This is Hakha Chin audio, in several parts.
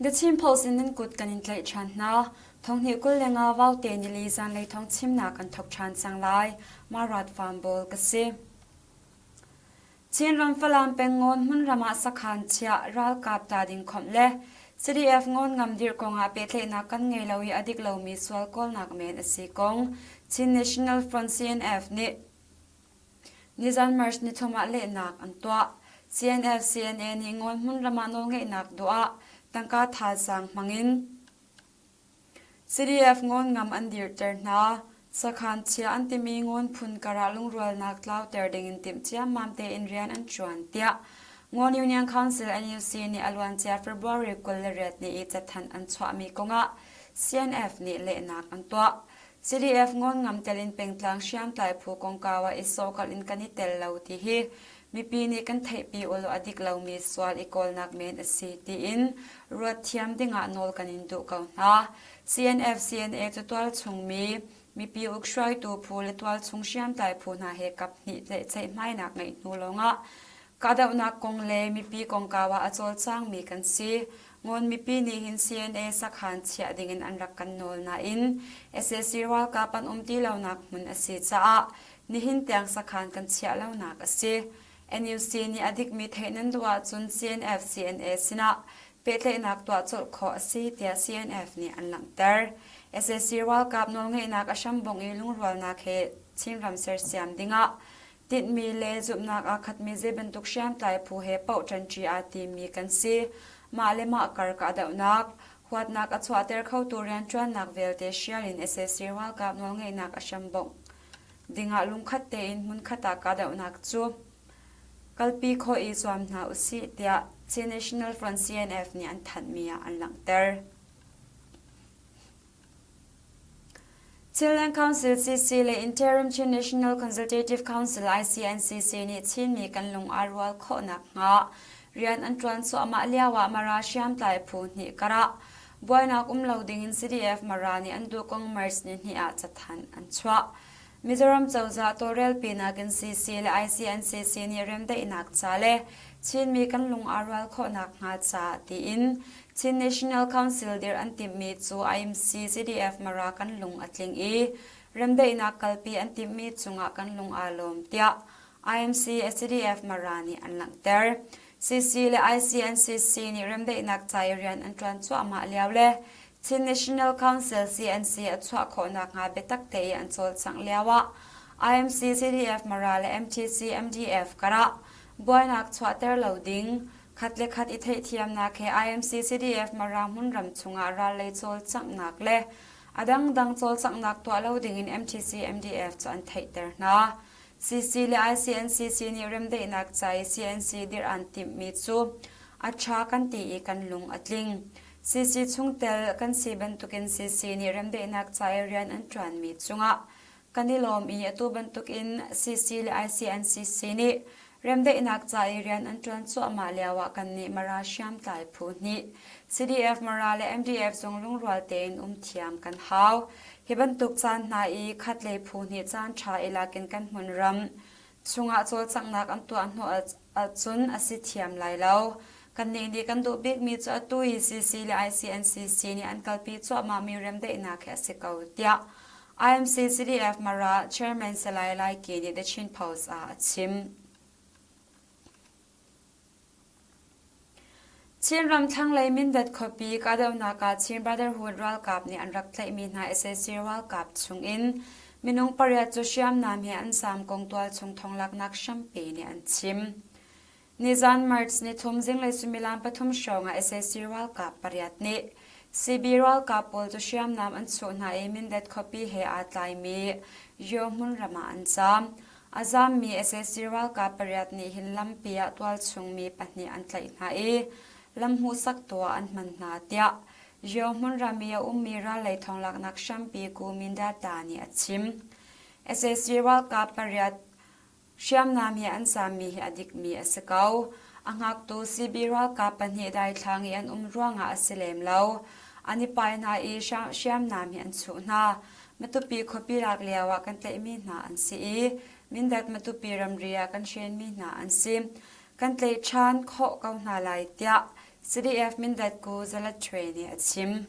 The Chin Post in nan kut kan in tlaih ṭhan hna. Thonghnih 25 Vaute nili zanlei thawng chimnak kan thawk ṭhan cang lai. Marat Farm Ball ka si. Chinram Falam peng Ngawn hmunram ah sakhan chiah ralkap ta ding khawmh le CDF Ngawn Ngam dirh kong ah pehtlaihnak kan ngei lo i a dik lomi sual kawlnak men a si kong Chin National Front CNF nih nizan March nithum ah lehnak an tuah. CNF CNA nih Ngawn hmunram ah nawlngeihnak duh ah tangka thazaang hmang in CDF Ngawn Ngam an dirter hna. Sakhan chia an timi Ngawn phun karah lungrualnak tlauter dingin timh ciammam tein rian an ṭuan tiah Ngawn Union Council NUC nih a luancia February 28 ni i cathanh an chuahmi kongah CNF nih lehnak an tuah. CDF Ngawn Ngam tel in pengtlang hriamtlai phu kongkau ah i sawhkalh in kan i tel lo ti hi mipi nih kan theihpi ulaw a dik lomi sual i kawlnak men a si tiin ruat thiam dingah nawl kan in duh ko hna. CNF CNA cu tualchung mi mipi uk hruaitu phu le tualchung hriamtlai phu hna he kap hnih ceihmainak ngeih hnu lawngah kahdohnak kong le mipi kongkau ah a cawlcangmi kan si. Ngawn mipi nih hin CNA sakhan chiah dingin an rak kan nawl nain sac ralkap an um ti lonak hmun a si caah nihin tiang sakhan kan chiah lonak a si. NUC nih a dikmi theih nan duh ahcun CNF CNA sinah pehtlaihnak tuah colh khawh a si tiah CNF nih an langhter. Sac ralkap nawlngeihnak a hrambongh i lungrualnak he Chinram sersiam dingah tinhmi le zumhnak aa khatmi zei bantuk hriamtlai phu he paoh ṭanṭi aa timi kan si. Mah le mah kar kahdohnak, huatnak a chuahter khotu rianṭuannak vialte hrial in sac ralkap nawlngeihnak a hrambongh dingah lungkhat tein hmunkhat ah kahdohnak cu kalpi khawh i zuam hna usih tiah Chin National Front CNF nih an thanhmi ah an langhter. Chinland Council CC le Interim Chin National Consultative Council ICNCC nih Chinmi kan lung aa rual khawh nakhnga rian an ṭuan cuahmah lioah Mara hriamtlai phu hnih karah buainak um lo dingin CDF Mara nih an duh kong March nihnih ah cathanh an chuah. Mizoram cozah tawlrelpinak in CC le ICNCC nih remdaihnak ca le Chinmi kan lung aa rual khawh nakhnga ca tiin Chin National Council dirh an timhmi cu IMC CDF Mara kan lung a tling i remdaihnak kalpi an timhmi cungah kan lung aa lawm tiah IMC CDF Mara nih an langhter. CC le ICNCC nih remdaihnak ca i rian an ṭuan cuahmah lio le Chin National Council CNC a chuah khawh nakhnga biatak te i an cawlcangh lioah IMC CDF Mara le MTC MDF karah buainak chuahter lo ding, khat le khat i theihthiamnak he IMC CDF Mara hmunram chungah ral lei cawlcanghnak le a dangdang cawlcanghnak tuah lo dingin MTC MDF cu an theihter hna. CC le ICNCC nih remdaihnak ca i CNC dirh an timhmi cu a ṭha kan ti i kan lung a tling. CC chungtel kan si bantukin CC nih remdaihnak ca i rian an ṭuanmi cungah kan i lawm i atu bantukin CC le ICNCC nih remdaihnak ca i rian an ṭuan cuahmah lioah kannih Mara hriamtlai phu hnih CDF Mara le MDF zong lungrual tein um thiam kan hau. Hi bantuk caan hna i khatlei phu hnih caan ṭha i lakin kan hmunram chungah cawlcanghnak an tuah hnawh ahcun a si thiam lai lo. Kannih nih kan duh bikmi cu atu i CC le ICNCC nih an kalpi cuahmahmi remdaihnak hi a si ko, tiah IMC CDF Mara Chairman Salai Lai Ki nih The Chin Post ah a chim. Chinram thlanglei Mindat khuapi kahdohnak ah Chin Brotherhood ralkap nih an rak tlaihmi hna sac ralkap chungin minung pariat cu hriamnam he an zaam kong tualchung thonglaknak hrampi nih an chim. Nizan March nithum zinglei suimilam pathum hrawng ah sac ralkap pariat nih CB ralkap pawl cu hriamnam an chuh hna i Mindat khuapi he aa tlaimi Yo hmunram ah an zaam. A zaammi sac ralkap pariat nih hin lampi ah tualchung mi pahnih an tlaih hna i lam hmuhsaktu ah an hman hna tiah Yo hmunram i a ummi rallei thawnglaknak hrampi Ku Mindata nih a chim. Sac ralkap pariat hriamnam he an zaammi hi a dikmi a si ko. A hngaktu CB ralkap pahnih daithlang i an um ruangah a si lem lo. An i pai hna i hriamnam hi an chuh hna. Matupi khuapi lak lio ah kan tlaihmi hna an si i Mindat Matupi ramri ah kan hrenmi hna an si. Kan tlaih ṭhan khawh ko hna lai tiah. CDF Mindat Ku Zalat Htwe nih a chim.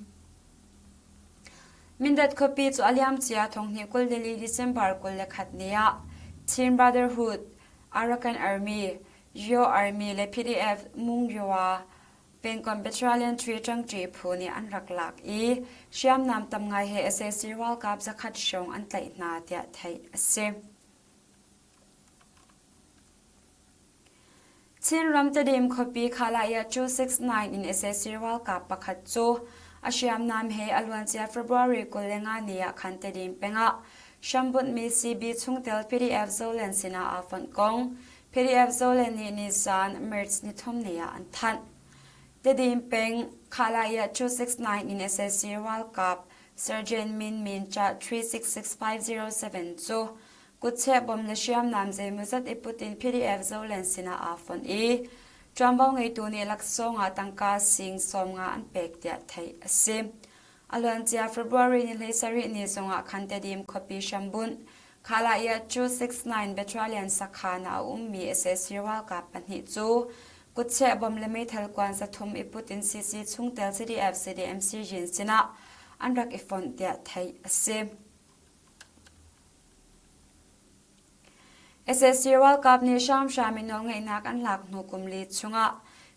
Mindat khuapi cu a liamcia thonghnih 24 December 21 ni ah Chin Brotherhood, Arakan Army, Yo Army le PDF Mungyoa pengkomh Battalion 3 ṭangṭi phu nih an rak lak i hriamnam tam ngai he sac ralkap zakhat hrawng an tlaih hna tiah theih a si. Chinram Tedim khuapi Khalaya 269 in sac ralkap pakhat cu a hriamnam he a luancia February 25 ni ah khan Tedim peng ah hrambunhmi CB chungtel PDF Zoland sinah aa fonh kong PDF Zoland nih nizaan March nithum ni ah an thanh. Tedim peng Khalaya 269 in sac ralkap Sergeant Min Min Cha 366507 cu Kutcheh bom le hriamnam zeimawzat i put in PDF Zoland sinah aa fonh i ṭuanvo ngeitu nih laksawng ah tangka sing 50 an pek tiah theih a si. A luancia February ni 17 ni zongah khan Tedim khuapi hrambunh Khalaya 269 Battalion sakhan ah a ummi sac ralkap pahnih cu kutcheh bom le meithal kuan 300 i put in CC chungtel CDF CDMC Jin sinah an rak i fonh tiah theih a si. Sac ralkap nih hramhram in nawlngeihnak an lak hnu kum li chungah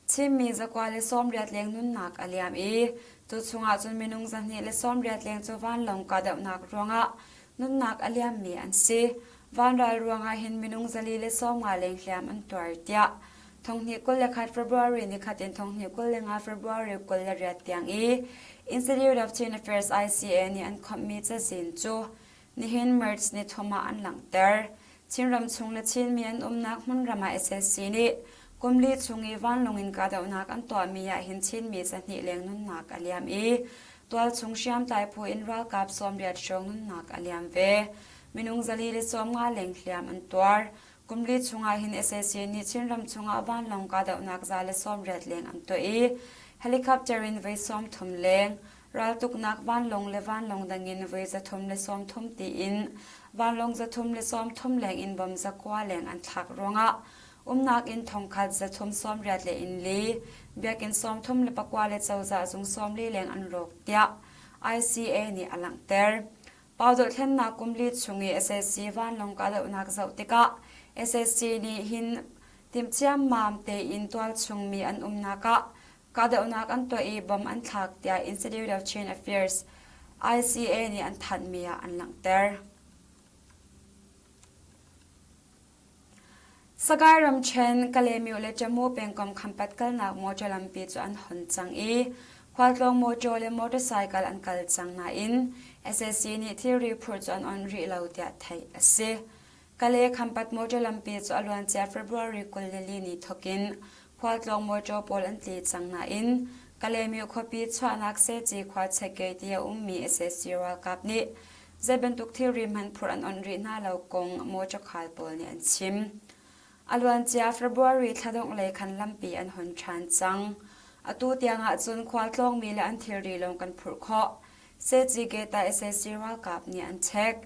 Chinmi 190 leng nunnak a liam i cu chungah cun minung 290 leng cu vanlawng kahdohnak ruangah nunnak a liammi an si. Vanral ruangah hin minung 450 leng hliam an tuar tiah 2021 February nikhat in 2025 February 28 tiang i Institute of Chin Affairs ICA nih an khawmhmi cazin cu nihin March nithum ah an langhter. Chinram chung le Chinmi an umnak hmunram ah SSC nih kum li chung i vanlawng in kahdohnak an tuahmi ah hin Chinmi 200 leng nunnak a liam i tualchung hriamtlai phu in ralkap 80 hrawng nunnak a liam ve. Minung 450 leng hliam an tuar. Kum li chungah hin sac nih Chinram chungah vanlawng kahdohnak 180 leng an tuah i helicopter in voi 30 leng, raltuknak vanlawng le vanlawng dang in voi 330 tiin vanlawng 330 leng in bom 9 leng an thlak ruangah umnak inn thongkhat 380 le inn li, biakinn 34 le cozah zung 40 leng an rawk tiah ICA nih a langhter. Pau dohthlennak kum li chung i sac vanlawng kahdohnak zoh tikah sac nih hin timhciammam tein tualchung mi an umnak ah kahdohnak an tuah i bom an thlak tiah Institute of Chin Affairs ICA nih an thanhmi ah an langhter. Sagaing ramṭhen, Kalaymyo le Tamu pengkomh Khampat kalnak mawṭaw lampi cu an hon cang i khualtlawng mawṭaw le motorcycle an kal cang nain sac nih thilri phurh cu an on rih lo tiah theih a si. Kalay Khampat mawṭaw lampi cu a luancia February 24 ni thawk in khualtlawng mawṭaw pawl an tli cang nain Kalaymyo khuapi chuahnak Seci khua Chekgate i a ummi sac ralkap nih Zei bantuk thilri hmanh phurh an onh rih hna lo kong mawṭaw khal pawl nih an chim. A luancia February thla dongh lei khan lampi an hon ṭhan cang. Atu tiang ahcun khualtlawngmi le an thilri lawng kan phurh khawh. Seci gate ah sac ralkap nih an check.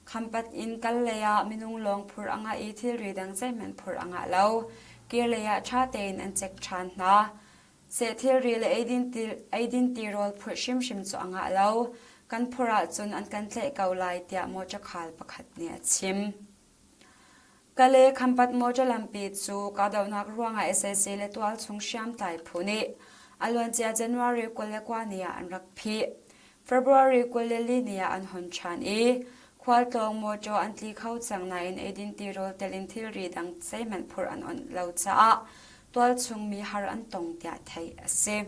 Khampat in kal lei ah minung lawng phurh a ngah i thilri dang zeihmanh phurh a ngah lo. Kir lei ah ṭha tein an check ṭhan hna. Seh thilri le eidin tirawl phurh hrimhrim cu a ngah lo. Kan phurh ahcun an kan tlaih ko lai tiah mawṭaw khal pakhat nih a chim. Kale Khampat mawṭaw lampi cu kahdohnak ruangah sac le tualchung hriamtlai phu nih a luancia January 29 ni ah an rak phih. February 24 ni ah an hon ṭhan i khualtlawng mawṭaw an tli kho cang nain eidin tirawl tel in thilri dang zeihmanh phurh an onh lo caah tualchung mi har an tong tiah theih a si.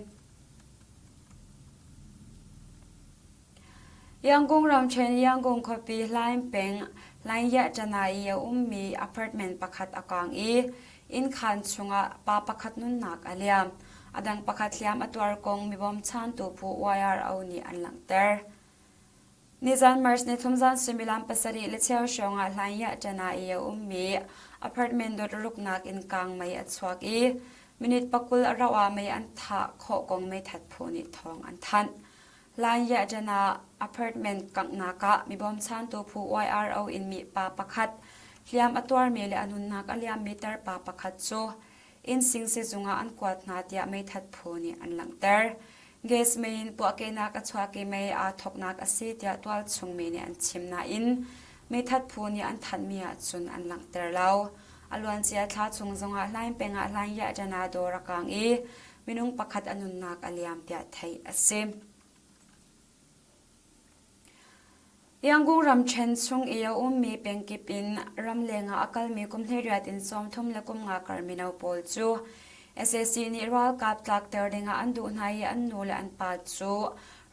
Yangon ramṭhen Yangon khuapi Hlaing peng Hlaingyah ṭana i a ummi apartment pakhat a kaang i innkhaan chungah pa pakhat nunnak a liam. A dang pakhat hliam a tuar kong mi bawmchantu phu YRO nih an langhter. Nizan March nithum zan suimilam pasarih le cheu hrawng ah Hlaingyah ṭana i a ummi apartment dot ruknak in kaang mei a chuak i minute 20 a rauh ah mei an thah khawh kong meithat phu nih thawng an thanh. Hlaingyah ṭan ah apartment kanghnak ah mi bawmchantu phu YRO in mi pa pakhat hliam a tuarmi le a nunnak a liammi tarpa pakhat cu. Innsing sizung ah an kuat hna tiah meithat phu nih an langhter. Gas mei in puahkehnak a chuak i mei aa thawknak a si tiah tualchung mi nih an chim nain meithat phu nih an thanhmi ahcun an langhter lo. A luancia thla chung zongah Hlaing peng ah Hlaing Yah-ṭana dawr a kaang i minung pakhat a nunnak a liam tiah theih a si. Yangon ramṭhen chung i a ummi pengkip in ramleng ah a kalmi kum 18 in 30 le kum nga kar mino pawl cu sac nih ralkap tlakter dingah an duh hna i an nu le an pa cu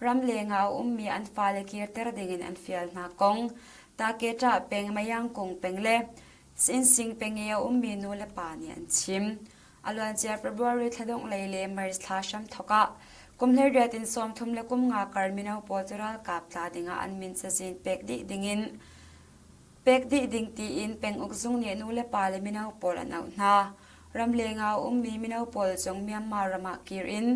ramleng ah a ummi an fale kirter dingin an fial hna kong Takeṭah peng Mayangkung peng le Sinsing peng i a ummi nu le pa nih an chim. A luancia February thla dongh lei le March thla hramthawk ah kum 18 in 30 le kum nga kar mino pawl cu ralkap tla dingah an min cazin pek dih dingin pek dih ding tiin penguk zung nih nu le pa le mino pawl an auh hna. Ramleng ah a ummi mino pawl zong Myanmar ram ah kir in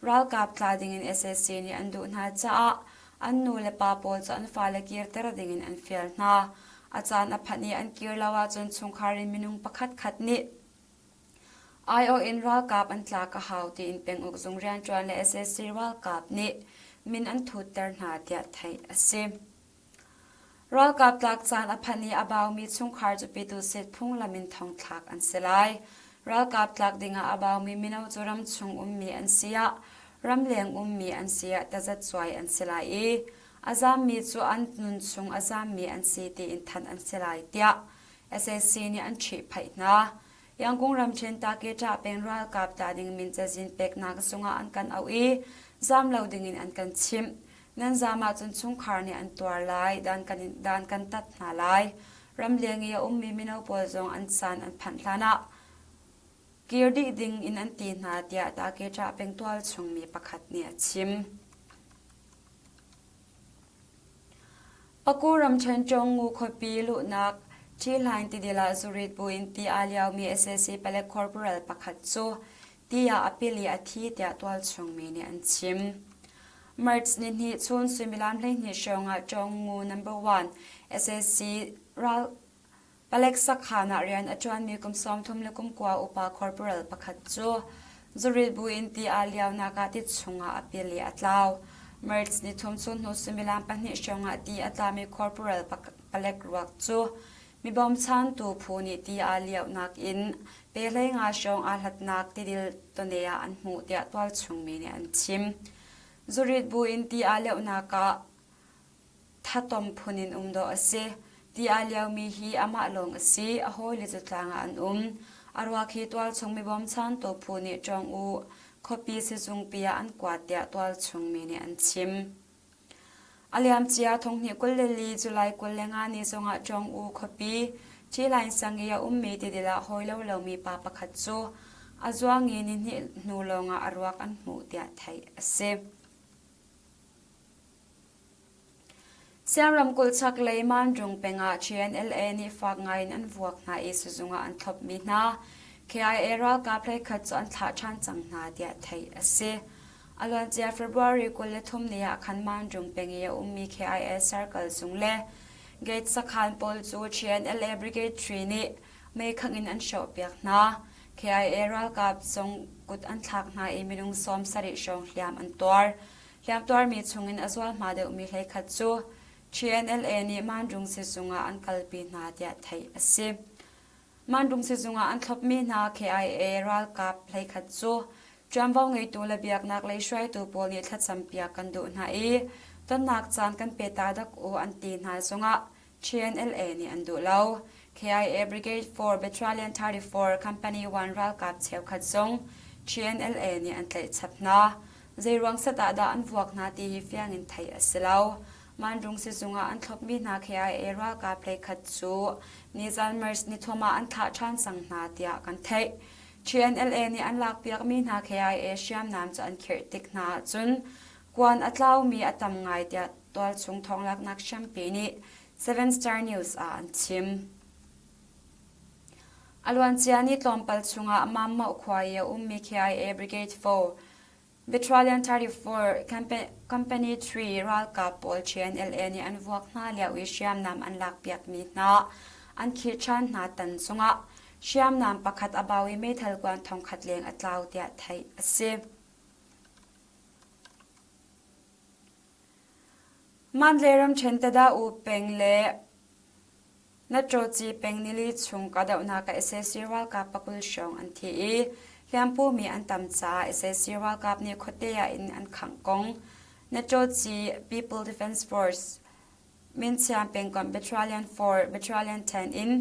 ralkap tla dingin sac nih an duh hna caah an nu le pa pawl cu an fale kirter dingin an fial hna. A caan a phanh i an kir lo ahcun chungkhar in minung pakhat khat nih Aiawh in ralkap an tlak a hau tiin penguk zung rianṭuan le sac ralkap nih min an thutter hna tiah theih a si. Ralkap tlak caan a phanh i a baumi chungkhar cu pitusit phunglam in thongthlak an si lai. Ralkap tlak dingah a baumi mino cu ramchung ummi an si ah, ramleng ummi an si ah tazacuai an si lai i a zaammi cu an nunchung a zaammi an si tiin thanh an si lai tiah Sac nih an ṭhihphaih hna. Yangon ramṭhen Takeṭah peng ralkap tla ding min cazin peknak zungah an kan auh i zaam lo dingin an kan chimh. Nan zaam ahcun chungkhar nih an tuar lai, dan kan, dan kan tat hna lai. Ramleng i a ummi mino pawl zong an caan an phanh hlanah kir dih ding in an ti hna tiah Takeṭah peng tualchung mi pakhat nih a chim. Paku ramṭhen Ṭawngngu khuapi luhnak Ṭhihlain tidil ah zurit buin ti aa liomi sac palek corporal pakhat cu ti ah a pil i a thi tiah tualchung mi nih an chim. March nihnih chun suimilam 12 hrawng ah Ṭawngngu number 1 sac ral Palek sakhan ah rian a ṭuanmi kum 30 le kum kua upa corporal pakhat cu zurit buin ti aa lionak ah ti chungah a pil i a tlau. March nithum chun hnu suimilam pahnih hrawngah ti a tlami corporal palek ruak cu mi bawmchantu phu nih ti aa lionak in pe 15 hrawng aa hlatnak tidil tawne ah an hmuh tiah tualchung mi nih an chim. Zurit buin ti aa lionak ah Thatom phun in um dawh a si. Ti aa liomi hi amah lawng a si. A hawile cu tlang ah an um. A ruak hi tualchung mi bawmchantu phu nih ṭawng u khuapi sizungpi ah an kuat tiah tualchung mi nih an chim. A liamcia thonghnih 24 July 25 ni zongah ṭawng u khuapi Ṭhihlain sang i a ummi tidil ah hawi lo lomi pa pakhat cu a zuang i nihnih hnu lawngah a ruak an hmuh tiah theih a si. Siam ramkulh chaklei Manjung peng ah TNLA nih fak ngai in an vuak hna i sizung ah an thlopmi hna KIA ralkap hleikhat cu an thlah ṭhan cang hna tiah theih a si. A luancia February 23 ni ah khan Manjung peng i a ummi KIA Circle zung le Gate sakhan pawl cu TNLA Brigade 3 nih meikhangh in an hrawhpiak hna. KIA ralkap zong kut an thlak hna i minung 70 hrawng hliam an tuar. Hliamtuarmi chungin a zualhma deuhmi hleikhat cu TNLA nih Mandung sizung ah an kalpi hna tiah theih a si. Mandung sizung ah an thlopmi hna KIA ralkap hleikhat cu ṭuanvo ngeitu le biaknak lei hruaitu pawl nih thlacampiak kan duh hna i tonnak caan kan pe ta dak u an ti hna zongah TNLA nih an duh lo. KIA Brigade 4 Battalion 34 Company 1 ralkap cheukhat zong TNLA nih an tlaih chap hna. Zeiruang set ah dah an vuak hna ti hi fiang in theih a si lo. Manrung sizung ah an thlopmi hna KIA ralkap hleikhat cu nizan March nithum ah an thlah ṭhan cang hna tiah kan theih. TNLA nih an lakpiakmi hna KIA hriamnam cu an khirh tik hna ahcun kuan a tlaumi a tam ngai tiah tualchung thawnglaknak hrampi nih Seven Star News ah an chim. A luancia ni tlawmpal chungah Mammauh khua i a ummi KIA Brigade 4 Battalion 34 Company 3 ralkap pawl TNLA nih an vuak hna lio i hriamnam an lakpiakmi hna an khirh ṭhan hna tan chungah. hriamnam pakhat a bau i meithal kuan thongkhat leng a tlau tiah theih a si. Mandalay ramṭhen Tada-U peng le Natṭawci peng nili chung kahdohnak ah sac ralkap pakul hrawng an thi i hliampumi an tam caah sac ralkap nih khuate ah inn an khangh kong Natṭawci People Defense Force Minchiam pengkomh Battalion 4, Battalion 10 in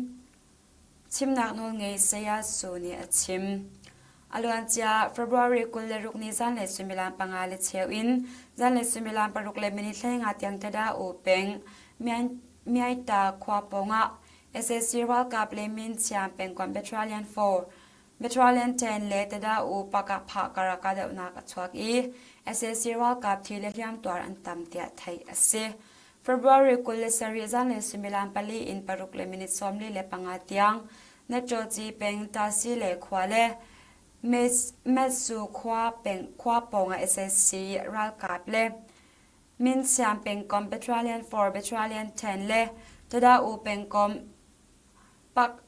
chimnak nawlngei Saya Su nih a chim. A luancia February 26 ni zanlei suimilam panga le cheu in zanlei suimilam paruk le minit 15 tiang Tada U peng Myaita khua pawngah sac ralkap le Minchiam pengkomh Battalion 4, Battalion 10 le Tada U Pakapha kar ah kahdohnak a chuak i sac ralkap thi le hliamtuar an tam tiah theih a si. February 27 zanlei suimilam pali in paruk le minute 45 tiang Natṭawci peng Tasi le khua le Metsu khua peng khua pawngah sac ralkap le Minsiam pengkomh Battalion 4, Battalion 10 le Tada-U pengkomh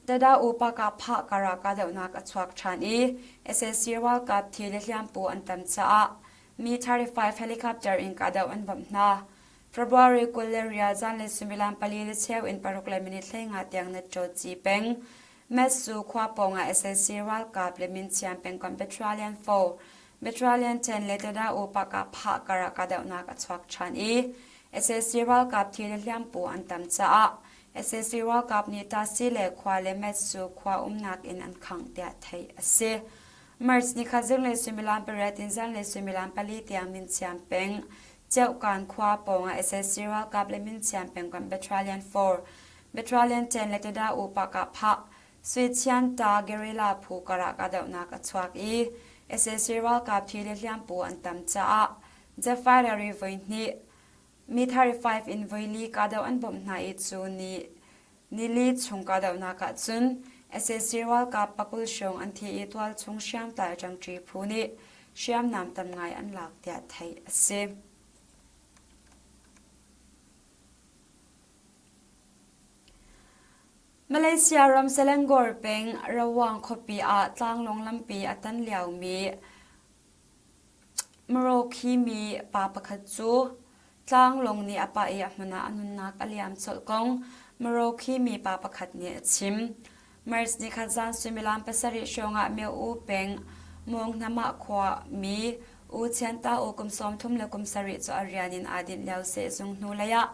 Tada-U Pakah karah kahdohnak a chuak ṭhan i sac ralkap thi le hliampu an tam caah Mi-35 helicopter in kahdoh an bawmh hna. February 20 zanlei suimilam pali le cheu in paruk le minute 15 tiang Natṭawci peng Metsu khua pawngah sac ralkap le Minchiam pengkomh Battalion 4, Battalion 10 le Tada-U Pakah karah kahdohnak a chuak ṭhan i sac ralkap thi le hliampu an tam caah sac ralkap nih Tasi le khua le Metsu khua umnak inn an khangh tiah theih a si. March nikhat zinglei suimilam pariat in zanlei suimilam pali tiang Minchiam peng Ceuhkan khua pawngah sac ralkap le Minchiam pengkomh Battalion 4, Battalion 10 le Tada-U Pakah Suichianta guerrilla phu karah kahdohnak a chuak i sac ralkap thi le hliampu an tam caah Jeffrey voihnih Mi 35 in voili kahdoh an bawmh hna i cu ni nili chung kahdohnak ah cun sac ralkap pakul hrawng an thi i tualchung hriamtlai ṭangṭi phu nih hriamnam tam ngai an lak tiah theih a si. Malaysia ram Selangor peng Rawang khuapi ah tlanglawng lampi a tan liomi Morokhimi pa pakhat cu tlanglawng nih a pah i a hmun ah a nunnak a liam colh kong Morokhimi pa pakhat nih a chim. March nikhat zan suimilam pasarih hrawngah Myo-U peng Mawngnamah khua mi U Chianta U kum 30 le kum sarih cu a rian in aa dinh lio sehzung hnulei ah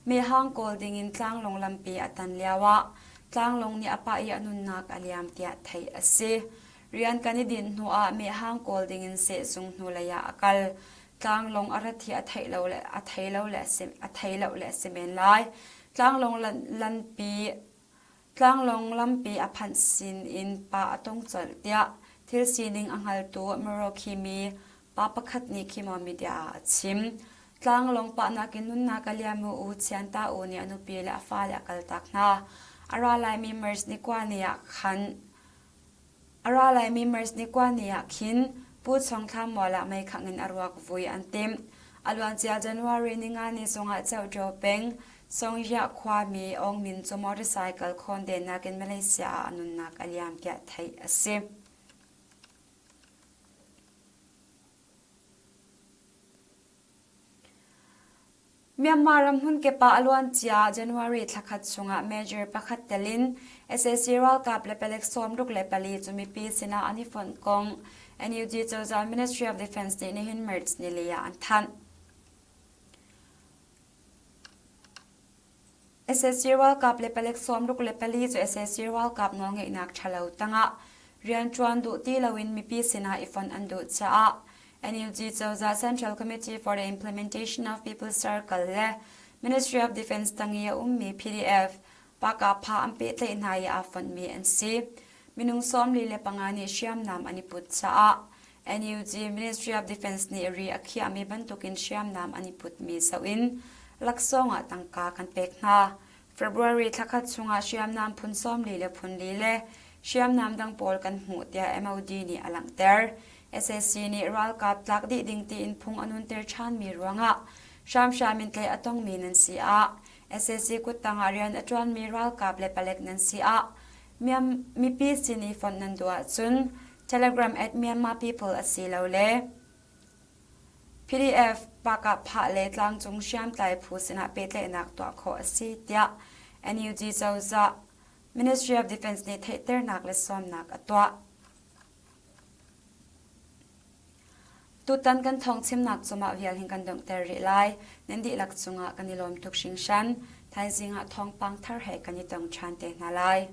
mehhang kawl dingin tlanglawng lampi a tan lioah tlanglawng nih a pah i a nunnak a liam tiah theih a si. Rian kan i dinh hnuah mehhang kawl dingin sehzung hnulei ah a kal. Tlanglawng a rat hi a theih lo le a thei lo le a thei lo le a si men lai. Tlanglawng lanpi tlanglawng lampi a phanh sin in pa a tong colh tiah thil sining a hngaltu Morokhimi pa pakhat nih Khimo media ah a chim. Tlanglawng pahnak in nunnak a liam u Chianta U nih a nupi le a fale a kaltak hna. A ra laimi March ni kua ni ah khan A ra laimi March ni kua ni ah khin Pu Chawng Thla mual ah meikhangh in a ruak vui an timh. A luancia January ninga ni zongah Ceuṭaw peng Songyiah khuami Aung Min cu motorcycle khawndennak in Malaysia ah a nunnak a liam tiah theih a si. Myanmar ram hmunkip ah a luancia January thlakhat chungah major pakhat tel in sac ralkap le palek 64 cu mipi sinah an i fonh kong NUG cozah Ministry of Defense nih nihin March nili ah an thanh. Sac ralkap le palek 64 cu sac ralkap nawlngeihnak ṭhalo tangah rianṭuan duh ti loin mipi sinah i fonh an duh caah NUG cozah Central Committee for the Implementation of People's Circle le Ministry of Defense tang i a ummi PDF Pakapha an pehtlaih hna i aa fonhmi an si. Minung 45 nih hriamnam an i put caah NUG Ministry of Defense nih ri a khiahmi bantukin hriamnam an i putmi zoh in laksawng ah tangka kan pek hna. February thlakhat chungah hriamnam phun 40 le phun li le hriamnam dang pawl kan hmuh tiah MOD nih a langhter. SAC nih ralkap tlak dih ding tiin phung a nunter ṭhanmi ruangah hramhram in tlaih a tongmi nan si ah SAC kuttang ah rian a ṭuanmi ralkap le palek nan si ah. Mipi sin i fonh nan duh ahcun Telegram at Myanmar People asilole PDF Pakah le tlangcung hriamtlai phu sinah pehtlaihnak tuah khawh a si tiah NUG cozah Ministry of Defense nih theihternak le sawmnak a tuah. Tutan kan thawngchimnak cu mah vial hin kan donghter rih lai. Nan dihlak cungah kan i lawm tuk hringhran. Thaizing ah thawngpang thar he kan i tong ṭhan te hna lai.